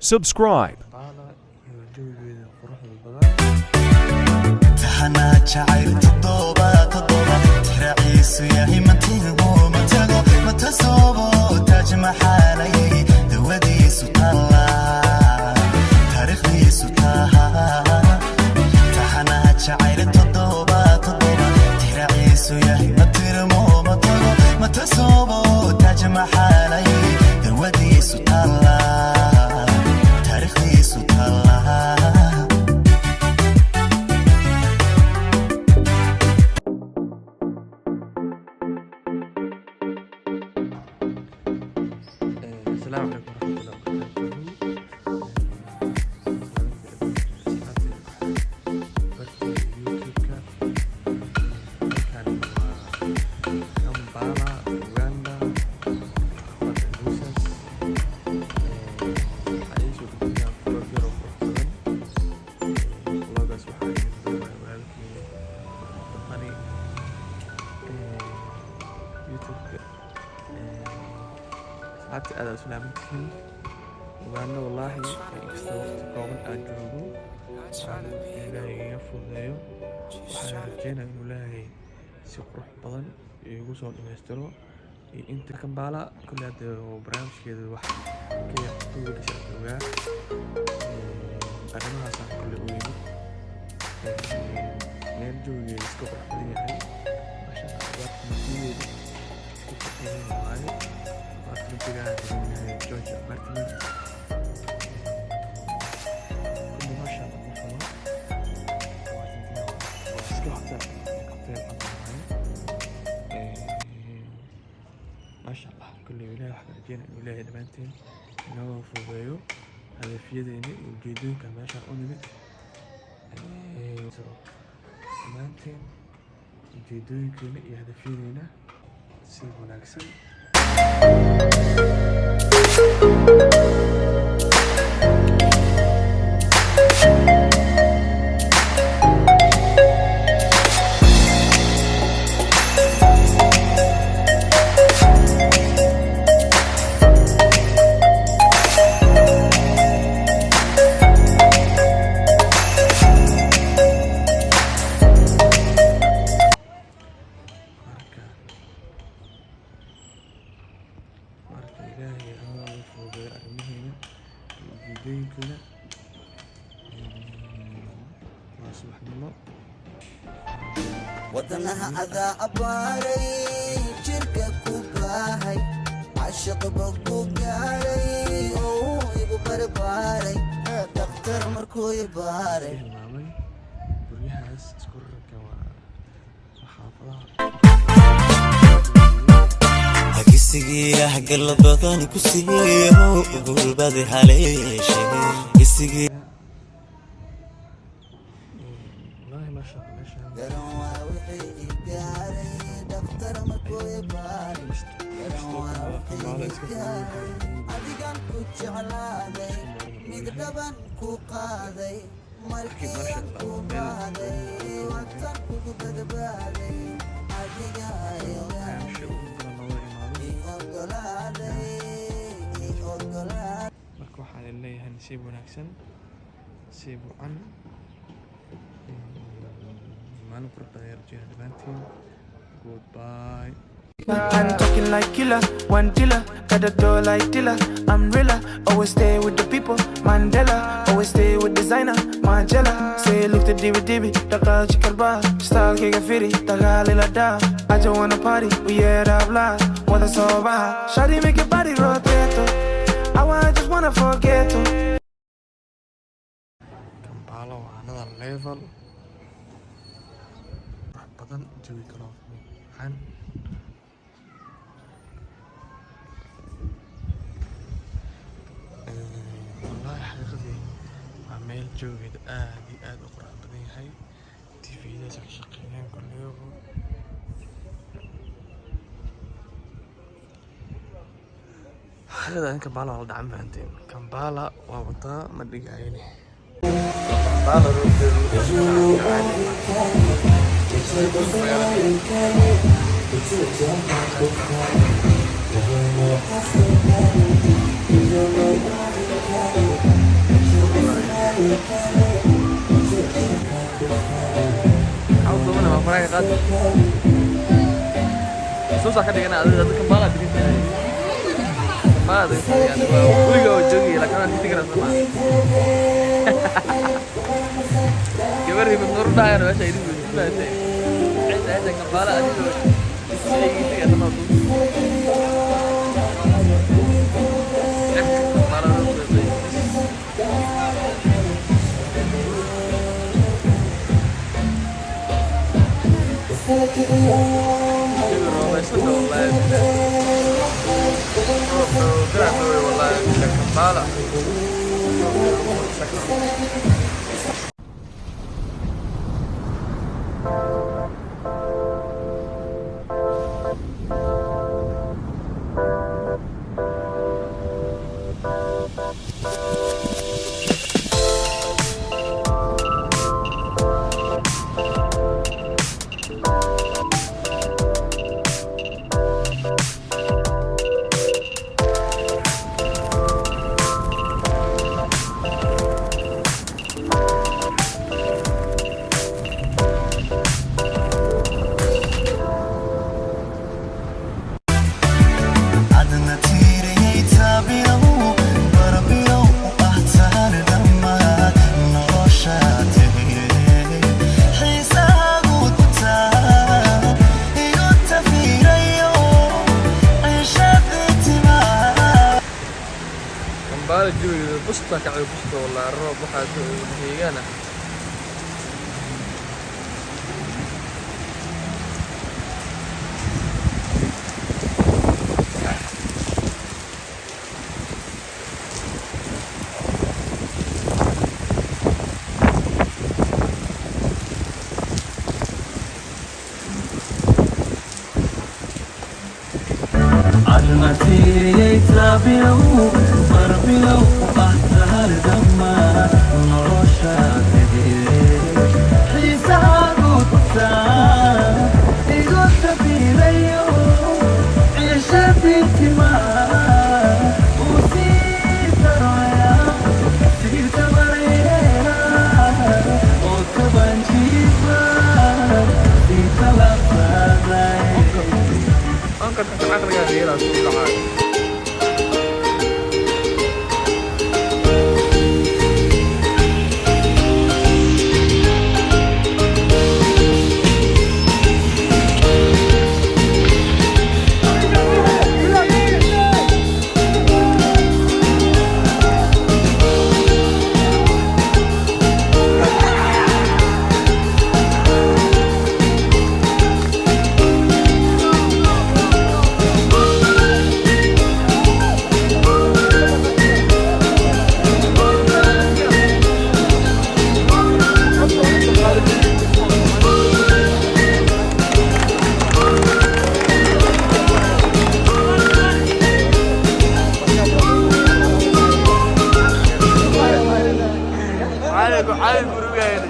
Subscribe. Kampala iyo jawigeeda quruxda badan. Taxanaa jacayl toddoba toddoba tixraaciisu yahay matigo matago matasoobo taaj maxaalayay dawadiisu taalla taariikhdiisu taha. Taxanaa jacayl toddoba toddoba tixraaciisu yahay matirmo matago matasoobo taaj maxaalayay dawadiisu taalla taariikhdiisu taalla. Asalaamu calaykum waraxmatullahi wabarakaatuhu. Asxaabtayda barta YouTube-ka, halkani waa Kampala, Uganda, xaafadda Luusas. Waxaa idiin soo gudbinayaa vlog yar oo qurux badan. Vlogaas waxaa idin duubaya walaalkii Dambani YouTube-ka. Asxaabta, aad aad salaamantihiin. Uganda wallaahi inkasta waqti kooban aan joogo, aan Ilaahay iga fududeeyo, waxaan rajeynaya inuu Ilaahay si qurux badan iigu soo dhamaystiro iyo inta Kampala. Kulli hadda oo barnaamijkeeda wax ka yar 2 weeks aan joogaa. Arrimahaasaan kulli u yimid. Meel jawigeeda iska qurux badan yahay, maasha Allah, apartmentigeeda iska qurxan yihiin waaye. Apartmentiga aan degan Georgia Apartment kulli, maasha Allah, ma xumo. Apartmentiga waa iska hotel, hotel camal waaye, maasha Allah. Kulli Ilahay waxaan rajeynaya inuu Ilaahay dhammaanteen inoo fududeeyo hadafyadeena iyo ujeedooyinka meeshaan u nimid. So dhammaanteen ujeedooyinkeena iyo hadafyadeena si wanaagsan. Marka Ilaahay ha fududeeyo arrimaheena iyo ujeedooyinkeena. Waa subaxnimo. Wadnaha adaa abbaaray, jirka ku baahay, cashiqba ku gaaray oo igu barbaaray, dhakhtar markuu i baaray. Hilmaamay guryahaas isku rarka waa xaafadaha. Hagisigiiah galbadan ku siiyo gulbadi haleeshe gisigii. Wallaahi maasha Allah meeshaan. Garan waa wixii i gaaray, dhakhtar markuu i baaray. Garan waa Kampala wixii iska i gaaray, adigan ku jeclaaday, mid dhaban ku qaaday, markii aan ku baahday, watan kugu badbaaday, adiga meesha ugu badan looga imaado. I ogolaaday, i ogolaaday. Marka waxaan idin leeyahay nasiib wanaagsan, nasiib wacan, maalin qurux badan ayaan rajeynaa dhammaantiin. Goodbye. Man talking like killer, one dealer, got the door like dealer. I'm realer, always stay with the people. Mandela, always stay with designer. Margiela, say look the DB DB, the culture karba, style kick fitty, the ila da. I just wanna party, we yeah that blah. What the so bad, Shawty make your body rotate. I wanna just wanna forget to. Kampala waa another level, wax badan jawi kaloo fiican. Wallaahi xaqiiqadii waa meel jawigeeda aad iyo aad u qurux badan yahay. TV-yadaas ka shaqeeyaan kulliyoba. Xaqiiqada in Kampala waa la dhacan fahanteen. Kampala waa wadaa ma dhigayne. Kampala roogteedu Maxaa u duubana? Waa faraha ka qaad. Suusaa ka dhigana adiga dadka Kampala degan tahay. Kampala degan tahay yani waa guriga oo joogaya, laakiin waan ka teganaa soo maaha. Gabar hibad nur dhahayana meesha idin weydiinaysa. Cidda cidda Kampala adigoo iskaga tagay sama duub. Kampala loo qeybay. Jawi roobaysan wallahi billah. Roob xooggan wey wallahi billah Kampala. Roobka lagu fadhiisan karo. Adna tiiriyey taabiyow barbiyow u ah tahan dhammaad nolosha tihiye xiisahaagu taa igu tafiirayo cishadii timaa. Kampala jawigeeda busta kacay, busta wallahi. Roob waxaa deegaana. Adna tiiriyey taabiyow barbiyow u ah tahan dhammaad nolosha tihiye xiisahaagu taa igu tafiirayo cishadii timaa uu sii daraya sii tabareera oo tabanjiifa sii talabsaday. Ankarka caqligaa yeelaa suu dhacaa. Caadi caadi gurigeeda.